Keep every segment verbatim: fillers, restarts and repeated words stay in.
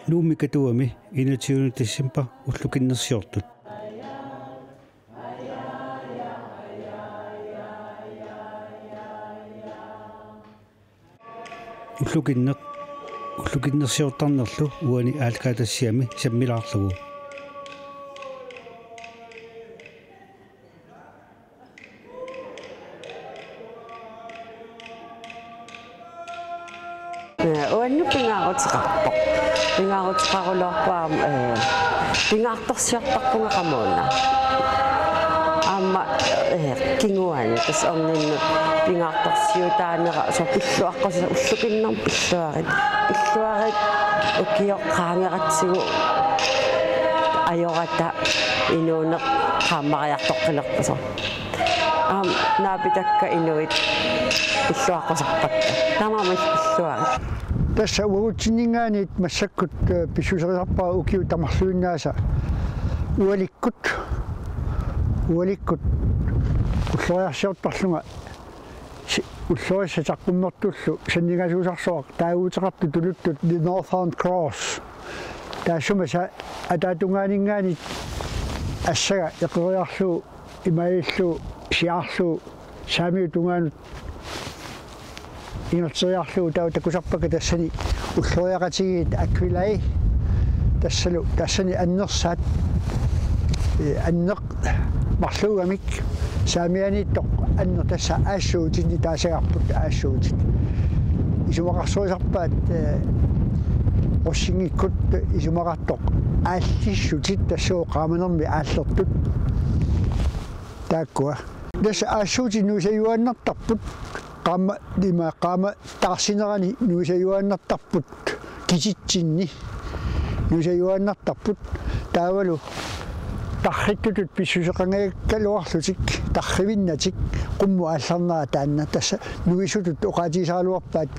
Nuummi Katuami enogtyvende december ullukinnersiortut. Ullukinneq ullukinnersiortarnerlu uani Aallakaatassiami sammilaarlugu. Uannut pingaaruteqarpoq. Pingaaruteqarulaarpoq aamma pingaartorsiortarpunga qamuuna. Aamma kinguaani tassa orninnut pingaartorsiutaanera soorlu pilluaqqusaq ullukinnermi pilluarit. Pilluarit ukioq qaangeratsigu ajorata inuuneq qaammariartoqqilerpusoq. Aamma naapitakka inuit pilluaqqusarpakka. Tamarmik pilluarit. Tassa uagutsinninngaanniit massakkut pissuserisarpara ukiut tamarluinnaasa ualikkut ualikkut ulloriarsiortarlunga ullorissat saqqummertullu sanningasuusarsuaq taaguuteqartut tuluttut The Northern Cross. Taassuma sa ataatungaaninngaanniit assaga eqeriarlugu imaalillugu siaarlugu saamiup tungaanut ingerleriarlugu taava takusarpakka tassani ulloriaqatigiit Aquilae tassalu tassani annersaat anneq marluugamik saamianiittoq anneq tassa aassuutinni taasagarput aassuutit isumaqarsuisarpaat russingikkut isumaqartoq aallissutit tassuup qaamanermi aallertut taakkua. Tassa aassuutit nuisajuaannartarput qaama ima qaama taarsinerani nuisajuaannartarput kisitsinni nuisajuaannartarput taavalu tarrittutut pissuseqangajakkaluarlutik tarrivinnatik qummut aallarnera taanna tassa nuisutut oqaatigisaraluarpaat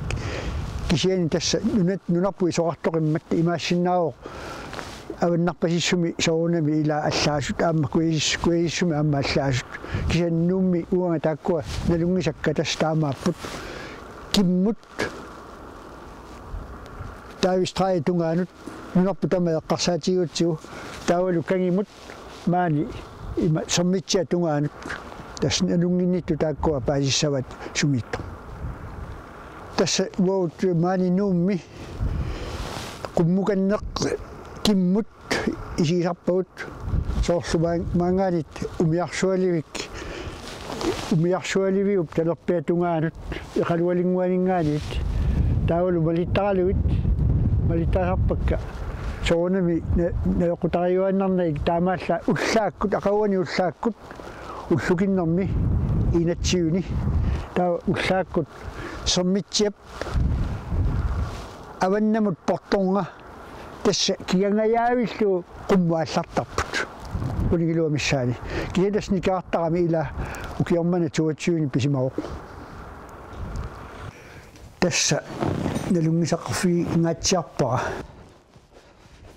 kisianni tassa nunat nunarput isorartoqimmat imaassinnaavoq avannarpasissumi soorunami ila allaasut aamma kuisis kuisissumi aamma allaasut kisianni Nuummi uanga taakkua nalunngisakka tassa taamaapput kimmut Davidstrædip tungaanut nunarput tamaat eqqarsaatigigutsigu taavalu kangimut maani ima Sermitsiap tungaanut tassa nalunnginnittut taakkua paasissavat sumiittoq. Tassa uagut maani Nuummi qummukanneq kimmut isigisarpagut soorlu maanngaanniit umiarsualivik umiarsualiviup talerpiata tungaanut Eqalualinnguaninngaanniit taavalu malittaralugit malittarisarpakka soorunami najoqqutarijuaannarnagit taamaallaat ullaakkut aqaguani ullaakkut ullukinnermi inatsiuni taava ullaakkut Sermitsiap avannamut portornga tassa kigangajaavillugu qummut aallartarput. Unigiluamissaani. Kisianni tassa nikerartarami ila ukioq manna toogtyveni pisimavoq. Tassa nalunngisaqarfigingaatsiarpara.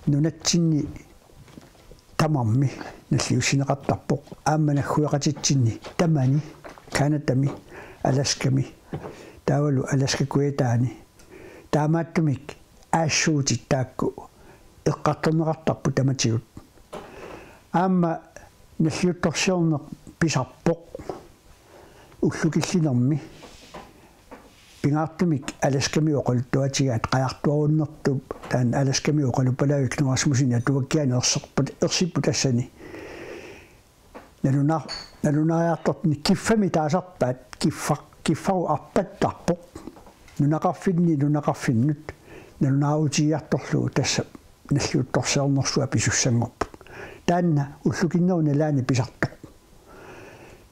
Nunatsinni tamarmi nalliussineqartarpoq aamma naggueqatitsinni tamani Canadami Alaskami taavalu Alaska Kujataani taamaattumik aassuutit taakku eqqartorneqartarput tamatigut. Aamma nalliuttorsiorneq pisarpoq ullukillinermi pingaartumik Alaskami oqaluttuatigaat qajartuarunnertup taanna Alaskami oqaluppalaavik Knud Rasmussen atuakkiani erserput ersipput tassani. Nalunaar nalunaariartortuni kiffami taasarpaat kiffaq kiffaruk arpattarpoq nunaqarfinni nunaqarfinnut nalunaarutigiartorlugu tassa nalliuttorsiornersuaq pisussanngorpoq. Taanna ullukinnerup nalaani pisartoq.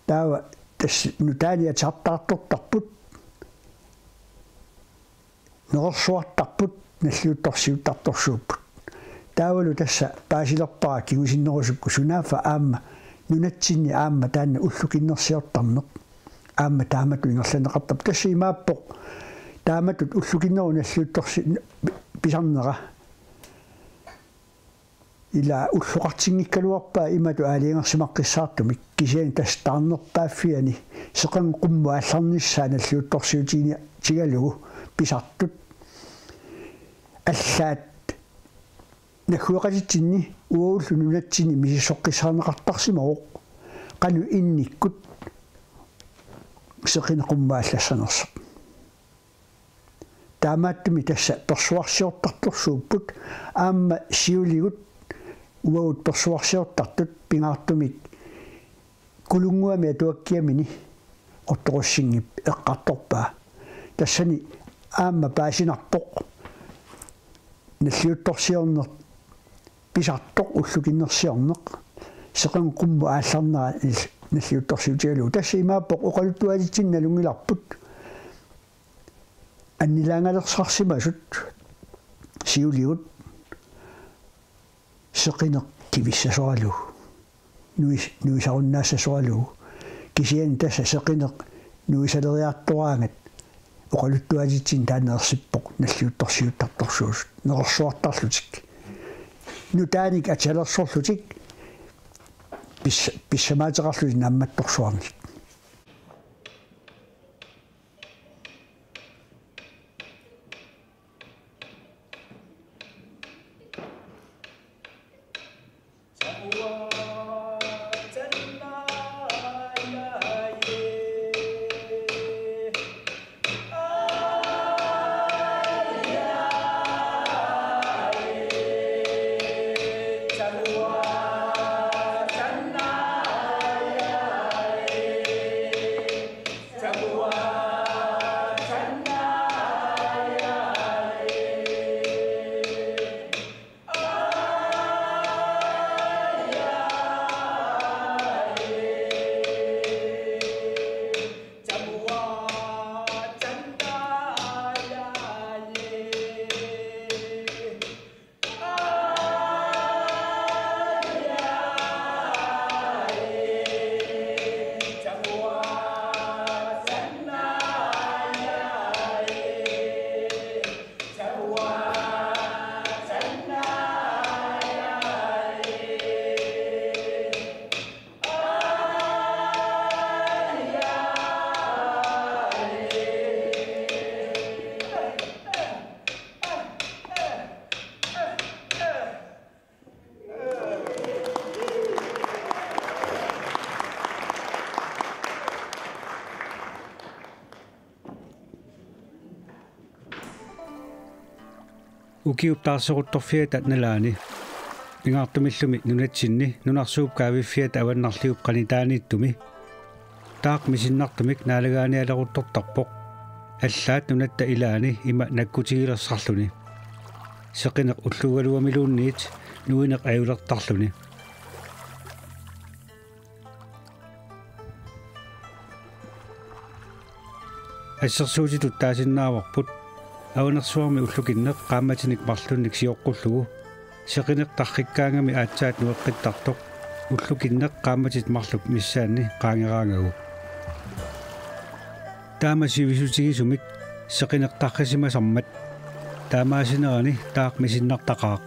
Taava tassa nutaani atisartaartortarput nerersuartarput nalliuttorsiuttartorsuupput. Taavalu tassa paasilerpara kingusinnerusukkut sunaaffa aamma nunatsinni aamma taanna ullukinnersiortarneq aamma taamatut ingerlanneqartarpoq. Tassa imaappoq taamatut ullukinnerup nalliuttorsi pisarnera ila ulloqartinngikkaluarpaa imatut aalajangersimaqqissaartumik kisianni tassa taarnerpaaffiani seqernup qummut aallarnissaa nalliuttorsiutigigalugu pisartut allaat Naggueqatitsinni uagullu nunatsinni misissoqqissaarneqartarsimavoq qanoq innikkut seqineq qummut aallassanersoq. Taamaattumik tassa persuarsiortartorsuupput aamma siuligut uagut persuarsiortartut pingaartumik Kulunnguami atuakkiamini Quttorussinngip eqqartorpaa. Tassani aamma paasinarpoq nalliuttorsiorneq pisartoq ullukinnersiorneq seqernup qummut aallarnera nal-, nalliuttorsiutigalugu. Tassa imaappoq oqaluttuaatitsinni nalunngilarput annilaangalersarsimasut siuligut seqineq kivissasoralugu, nuis-, nuisarunnaassasoralugu, kisianni tassa seqineq nuisaleriartoraangat oqaluttuaatitsinni taanna ersippoq nalliuttorsiuttartorsuusut nerersuartarlutik. Nutaanik atisalersorlutik pis-, pissamaateqarlutik naammattorsuarnik. Ukiup taarseruttorfiata nalaani pingaartumillumi nunatsinni nunarsuup kaaviffiata avannarliup qanitaaniittumi taaq misinnartumik naalagaanialeruttortarpoq. Allaat nunatta ilaani ima nakkutigilersarluni. Seqineq ulluugaluamiluunniit nuineq ajulertarluni. Assersuutitut taasinnaavarput Avanersuarmi ullukinneq qaammatinik marlunnik sioqqullugu. Seqineq tarrikkaangami aatsaat nueqqittartoq ullukinneq qaammatit marluk missaanni qaangeraangagu. Taama sivisutigisumik seqineq tarrisimasarmat taamaasinerani taaq misinnartaqaaq.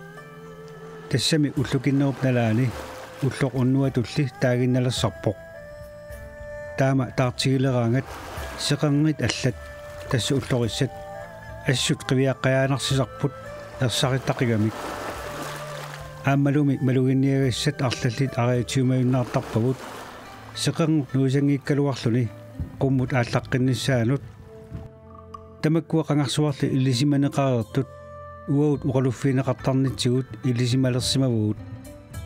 Tassami ullukinnerup nalaani ulloq unnuatulli taaginnalersarpoq. Taama taartigileraangat seqernit allat, tassa ullorissat, assut qiviaqqajaanarsisarput ersarittaqigamik. Aammalumi maluginniagassat arlallit ariatsiumajunnaartarpagut seqernup nuisanngikkaluarluni qummut aallaqqinnissaanut. Tamakkua qangarsuarli ilisimaneqareertut uagut oqaluffigineqartarnitsigut ilisimalersimavagut.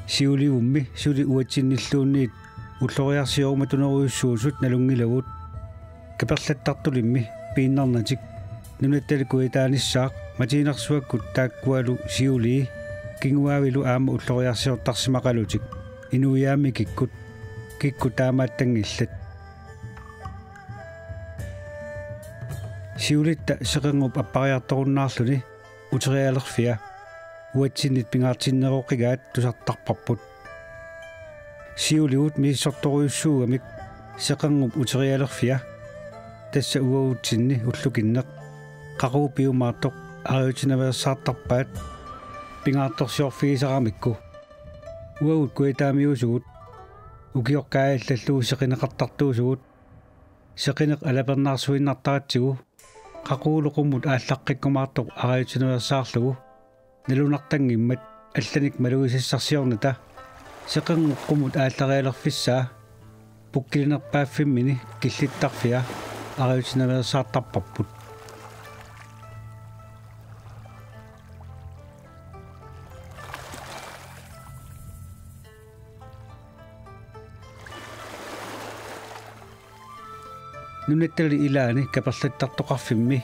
Siulivummi suli uatsinnilluunniit ulloriarsiorumatunerujussuusut nalunngilagut. Kaperlattartulimmi piinnarnatik nunattali kujataanissaaq matiinersuakkut taakkualu siulii kinguaavilu aamma ulloriarsiortarsimaqalutik inuiaammi kikkut, kikkut taamaattanngillat. Siulitta seqernup appariartorunnaarluni uterialerfia uatsinnit pingaartinneroqigaat tusartarparput. Siulivut misissortorujussuugamik seqernup uterialerfia, tassa uagutsinni ullukinneq, qaqugu piumaartoq ariutsinaveersaartarpaat pingaartorsiorfigisaramikku. Uagut kujataamiuusugut, ukioq kaajallallugu seqineqartartuusugut, seqineq alapernaarsuinnartaratsigu, qaqugulu qummut aallaqqikkumaartoq ariutsinaveersaarlugu, nalunartanngimmat allanik malugisassarsiornata seqernup qummut aallarialerfissaa pukkilinerpaaffimmini killittarfia ariutinnaveersaartarparput. Nunattali ilaani kaperlattartoqarfimmi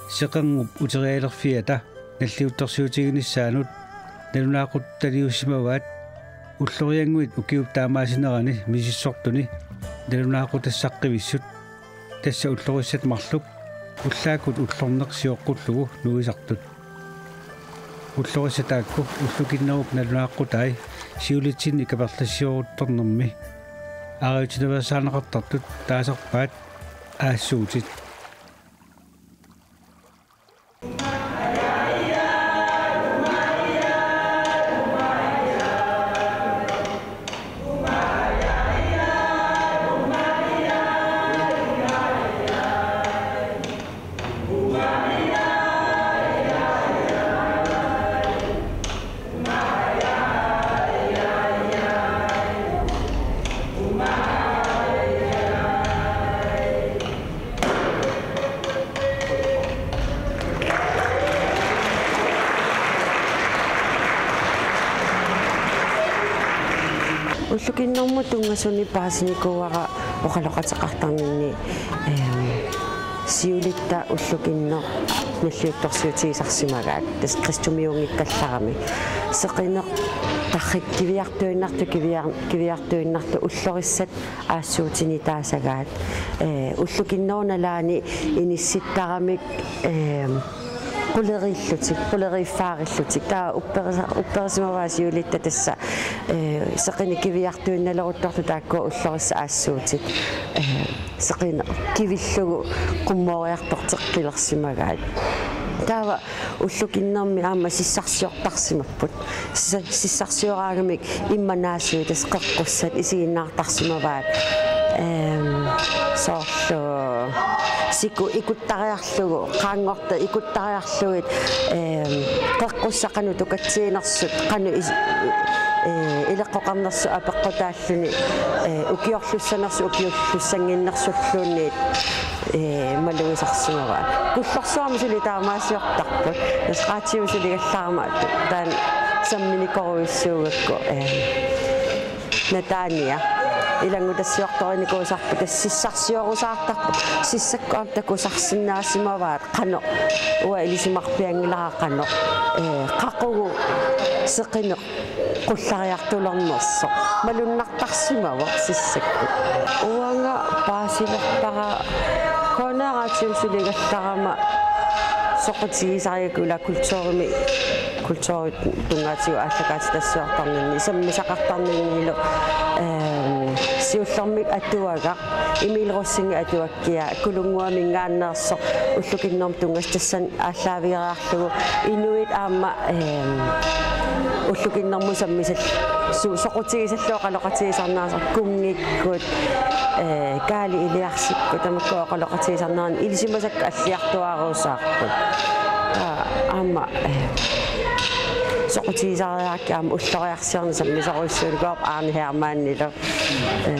seqernup uterialerfiata nalliuttorsiutiginissaanut nalunaaquttaliussimavaat ulloriannguit ukiup taamaasinerani misissortuni nalunaaqutassaqqivissut, tassa ullorissat marluk ullaakkut ullorneq sioqqullugu nuisartut. Ullorissat taakku ullukinnerup nalunaaqutai siulitsinni kaperlassioruttornermi ariutinnaveersaarneqartartut taasarpaat aassuutit. Ullukinnermut tunngasunik paasinikuuara oqaloqateqartarninni, ehm, siulitta ullukinneq nalliuttorsiutigisarsimagaat, tassa kristumiuunngikkallarami. Seqineq tarrik kiviartuinnartoq, kiviar-, kiviartuinnartoq ullorissat aassuutini taasagaat. Ee, ullukinnerup nalaani inissittaramik, ehm, quleriillutik, quleriiffaarillutik. Taava upperisa-, upperisimavaat siulitta tassa, ee, seqineq kiviartuinnaleruttortoq taakkua ullorissat aassuutit. Ee, seqineq kivillugu qummooriartorteqqilersimagaat. Taava ullukinnermi aamma sissarsiortarsimapput. Sissa-, sissarsioraangamik immaqa naasuit tassa qeqqussat isiginnaartarsimavaat. Ehm, soorlu siku ikuttariarlugu, qaanngorta ikuttariarlugit, ehm, qeqqussat qanoq tukatsiinersut, qanoq is-, eh, ileqqoqarnersut apeqqutaalluni, eh, ukiorlussanersut, ukiorlussannginnersulluunniit, eh, malugisarsimavaat. Kullorsuarmi suli taamaasiortarput. Tassa radiumi suligallarama taanna samminikorujussuugakku, eh, nataania. Ilanngutassiortorinikuusarput, tassa sissarsiorusaartarput. Sissakkut aamma takusarsinnaasimavaat qanoq. Uanga ilisimarpianngilara qanoq. Eh, qaqugu seqineq qullariartulernersoq. Malunnartarsimavoq sissakkut. Uanga paasilerpara K N R-ip suligallarama soqutigisarigakku ila kulturimi, kulturip tungaatigut aallakaatitassiortarninni, sammisaqartarninnilu, ehm, siullermik atuagaq, Emil Rosingip atuakkia, Kulunnguaminngaanneersoq, ullukinnermut tunngasut tassani aallaavigereerlugu, inuit aamma, ehm, ullukinnermut sammisal-, su-, soqutigisallugu oqaloqatigisarnerat, kunngikkut, eh, Kaali Iliarsikkut, tamakku oqaloqatigisarnerat, ilisimasakka alliartuaarusaarput. Aa, aamma, eh, soqutigisariarakkit aamma ulloriarsiorneq sammisorujussuunikuuarput Arne Hermannilu. Eh,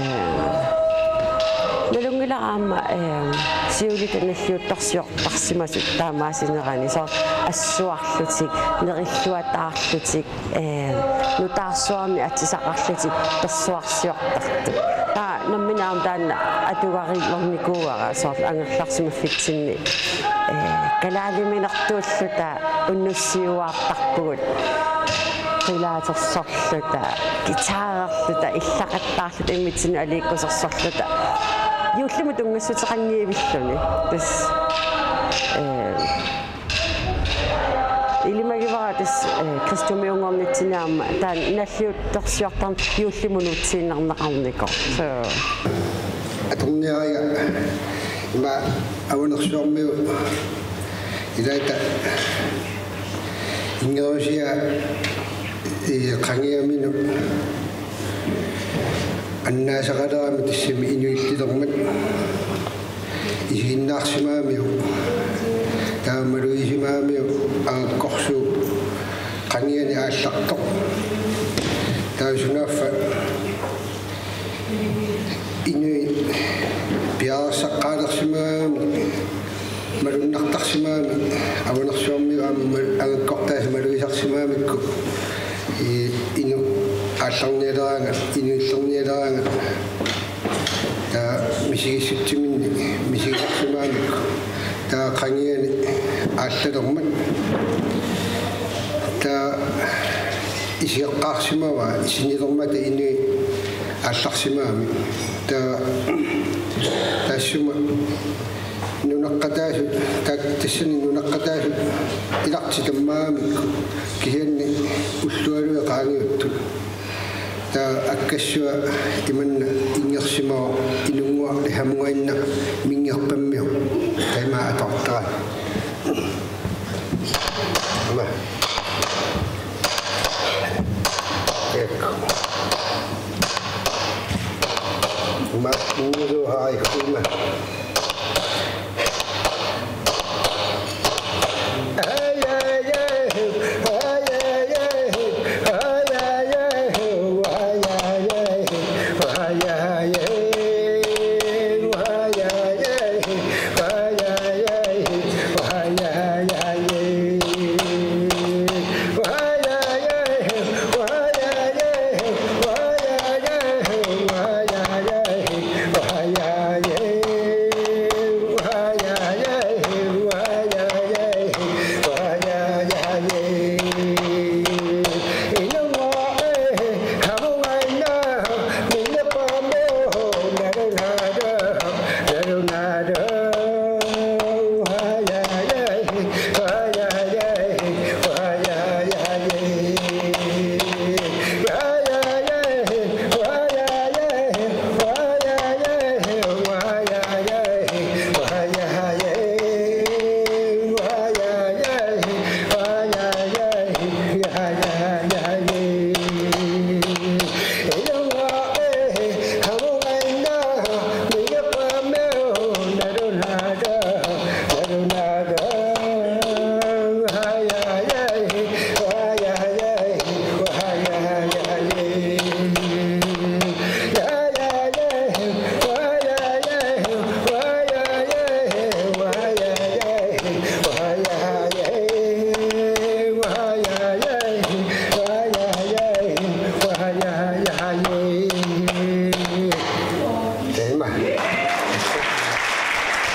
nalunngilara aamma, eh, siulitta nalliuttorsiortarsimasut taamaasinerani, soorlu assuarlutik, nerilluataarlutik, eh, nutaarsuarnik atisaqarlutik persuarsiortartut. Taava nammineq aamma taanna atugarilernikuuara, soorlu angerlarsimaffitsinni, eh, kalaaliminertuulluta unnussiuaartarpugut. Qilaatersorluta, guitarerluta, illaqattaarluta, immitsinnut aliikkusersorluta. Juullimut tunngassuteqanngivilluni. Tassa, eh, ilimagivara tassa, eh, kristumiunngornitsinni aamma taanna nalliuttorsiortarneq juullimut nuutsiinnarneqarnikoq. So. Atorniariga ima Avanersuarmiut ilaata inngerusia, eh, qangiaminut annaasaqalerami tassami inuillilermat isiginnaarsimagamiuk, taava malugisimagamiuk, aakkorsuup qangiani aallartoq. Taava sunaaffa inuit piareersaqqaalersimagami, malunnartarsimagami, avanersuarmiut aamma mal-, angakkortaasa malugisarsimagamikku, i-, inuk aallarnialeraangat, inuillernialeraangat, taava misigissutsiminnik misigisarsimagamikku, taava qangiani aallalermat, taava isigeqqaarsimavaa sinilermata inuit aallarsimagamik. Taava taassuma nunaqqataasut, taa-, tassani nunaqqataasut ilartik tammaagamikku, kisianni ullualuit qaangiuttut. Taava akkassua imanna inngersimavoq, inunnguarli hamungainna minngerpammiu. Taima atortarani. Ima. Ek. Ima, uulu hai, ima.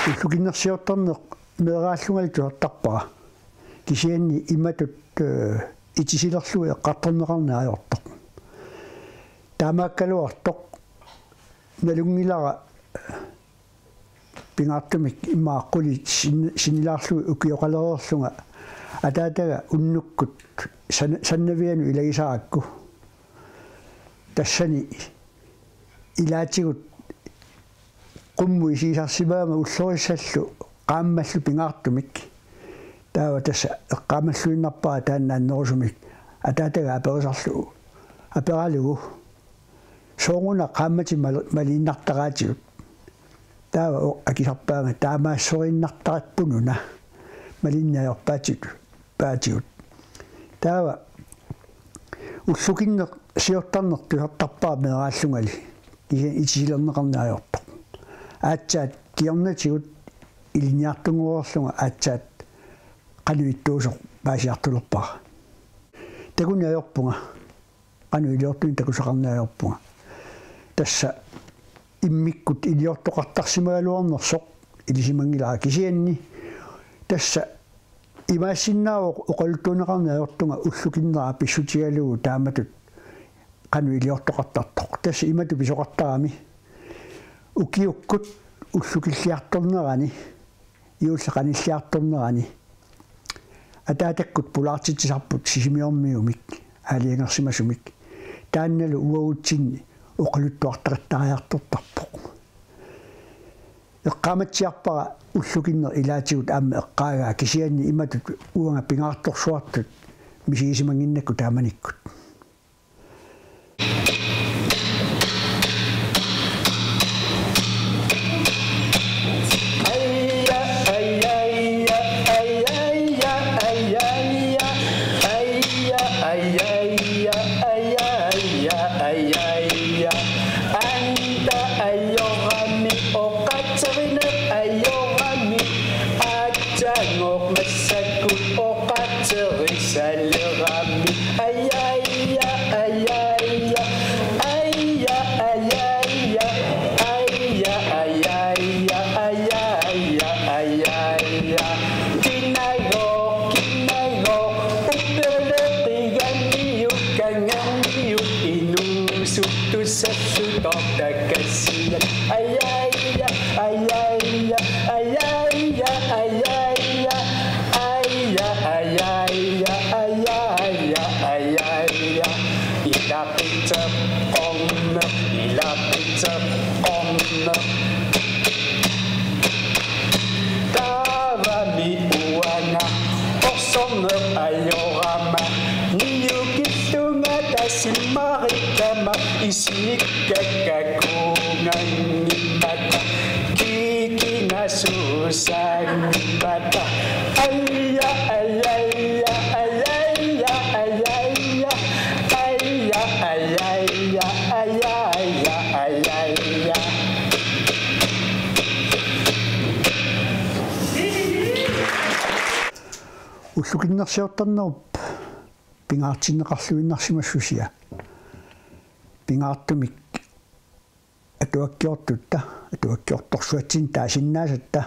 Ullukinnersiortarneq meeraallungali tusartarpara. Kisianni imatut, eh, itisilerlugu eqqartorneqarneq ajortoq. Taamaakkaluartoq nalunngilara pingaartumik immaqa qulit sin-, sinnilaarlugit ukioqalereerlunga ataataga unnukkut san-, sannavianut ilagisarakku. Tassani ilaatigut qummut isigisarsimagama ullorissallu qaammallu pingaartumik. Taava tassa eqqaamalluinnarpara taanna annerusumik ataataga aperisarlugu. Aperalugu: Sooruna qaammatit mal-, maliinnartaraatigut? Taava o-, akisarpaanga: Taamaassoriinnartarput una. Malinnaajorpaatigut. Paatigut. Taava ullukinnersiortarneq tusartarpara meeraallungali. Kisianni itisilerneqarneq ajortoq. Aatsaat kingornatigut ilinniartunngoreerlunga aatsaat qanoq ittuusoq paasiartulerpara. Takuneq ajorpunga. Qanoq iliortunik takusaqarneq ajorpunga. Tassa immikkut iliortoqartarsimagaluarnersoq ilisimanngilara, kisianni tassa imaassinnaavoq oqaluttuunneqarneq ajortunga ullukinnera pissutigalugu taamatut qanoq iliortoqartartoq. Tassa imatut pisoqartarami: Ukiukkut ullukilliartornerani, juulli qanilliartornerani, ataatakkut pulaartitsisarput Sisimiormiumik aalajangersimasumik. Taannalu uagutsinni oqaluttuartarittariartortarpoq. Eqqaamatsiarpara ullukinneq ilaatigut aamma eqqaagaa, kisianni imatut uanga pingaartorsuartut misigisimannginnakku taamanikkut. Sangmata. Aja, aja, aja, aja, aja, aja, aja, aja, aja, aja. Ullukinnersiortarnerup pingaartinneqarluinnarsimassusia. Pingaartumik atuakkiortutta, atuakkiortorsuatsinni taasinnaasatta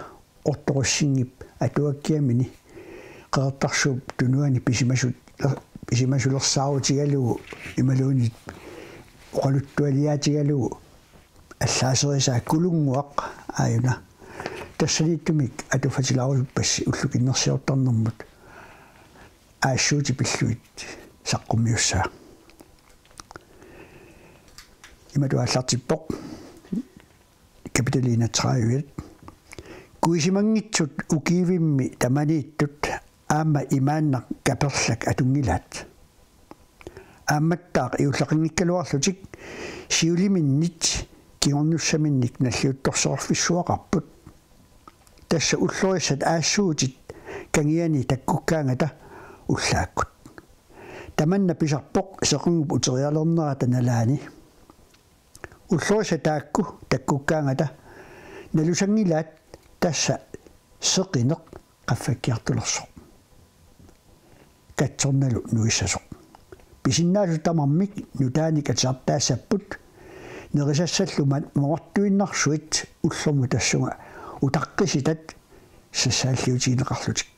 ortorussinngip atuakkiamini Qeqertarsuup Tunuani pisimasu-, pisimasulersaarutigalugu imaluunniit oqaluttualiaatigalugu allaaserisaa Kulunnguaq aajuna. Tassaniittumik atuffatilaarusuppassi ullukinnersiortarnermut aassuutit pillugit saqqummiussaaq. Imatut aallartippoq. Kapitali enogtredive. Kuisimanngitsut ukiivimmi tamaniittut aamma imaannaq kaperlak atunngilaat. Aammattaaq iulleqanngikkaluarlutik siuliminnit kingornussaminnik nalliuttorsiorfissuaqarput. Tassa ullorissat aassuutit kangiani takkukkaangata ullaakkut. Tamanna pisarpoq seqingup uterialernerata nalaani. Ullorissat taakku takkukkaangata nalusanngilaat tassa seqineq qaffakkiartulersoq. Katsornalu nuissasoq. Pisinnaasut tamarmik nutaanik atisaartaassapput, nerisassallu ma-, mamartuinnarsuit ullormut tassunga utaqqisitat sassaalliutigineqarlutik.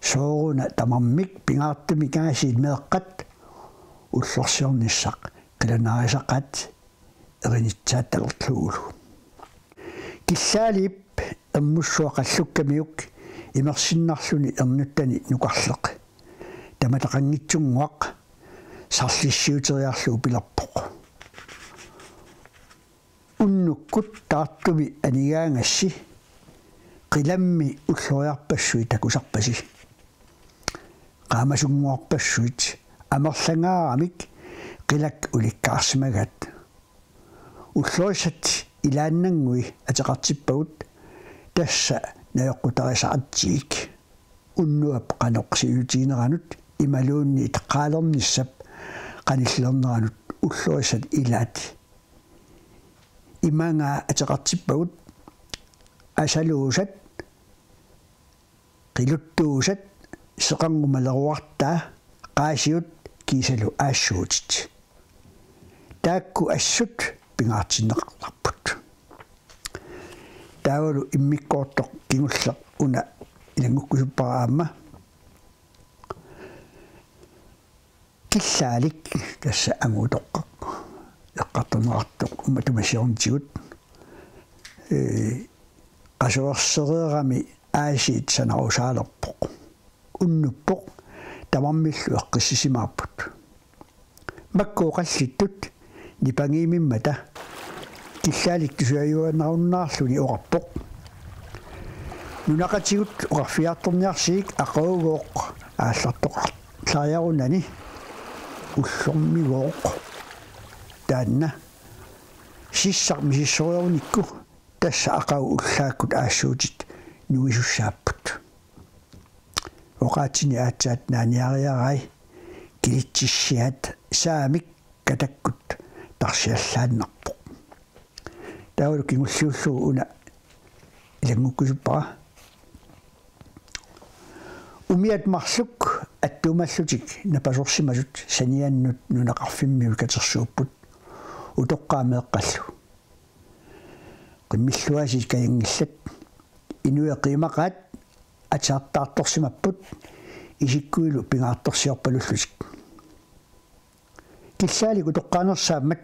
Sooruna tamarmik pingaartumik aasiit meeqqat ullorsiornissaq qilanaarisaqaat erinitsaattalerlugulu. Killaalip ermussua qallukkamiuk imersinnarluni ernuttani nukarleq tamataqanngitsunnguaq sarlissiuteriarlugu pilerpoq. Unnukkut taartumi anigaangassi qilammi ulloriarpassuit takusarpasi. Qaamasunnguarpassuit amerlangaaramik qilak ulikkaarsimagaat. Ullorissat ilaannanngui ateqartippagut tassa najoqqutarisaqatsigik. Unnuap qanoq siutigineranut imaluunniit qaalernissap qanillilerneranut ullorissat ilaat. Imaanngaa ateqartippagut asaluusat, qiluttuusat, seqanngumaleruartaa, qaasiut kiisalu aassuutit. Taakku assut pingaartinneqartarput. Taavalu immikkoortoq kingulleq una ilanngukkusuppara aamma. Killaalik tassa angut utoqqaq eqqartorneqartoq matuma siornatigut. Ee, qasuersereerami aasiit sanarusaalerpoq. Unnuppoq tamarmillu eqqissisimaarput. Makku oqallittut nipangiimimmata killaalik tusajuaannarunnaarluni oqarpoq: Nunaqqatigut oqarfigiartorniarsigik aqagugooq aallartoqarlariarunani ullormigooq taanna sissaq misissoreerunikku tassa aqagu ullaakkut aassuutit nuisussaapput. Oqaatsini aatsaat naaniariarai kilitsissiat saamik katakkut tarsiallaannarpoq. Taavalu kingulliullugu una ilanngukkusuppara. Umiat marluk attuumallutik napasorsimasut saniannut nunaqarfimmiut katersuupput utoqqaat meeqqallu. Qimmilluaasiit kajanngillat. Inuiaqimaqaat atsartaartorsimapput isikkuilu pingaartorsiorpalullutik. Killaalik utoqqaanersaammat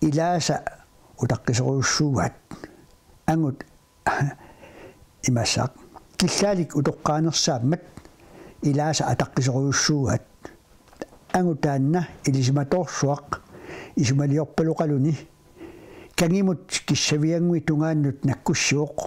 ilaasa utaqqisorujussuugaat. Angut imassaaq. Killaalik utoqqaanersaammat ilaasa ataqqisorujussuugaat. Angut taanna ilisimatoorsuaq isumaliorpaloqaluni. Kangimut kissaviannguit tungaannut nakkussivoq.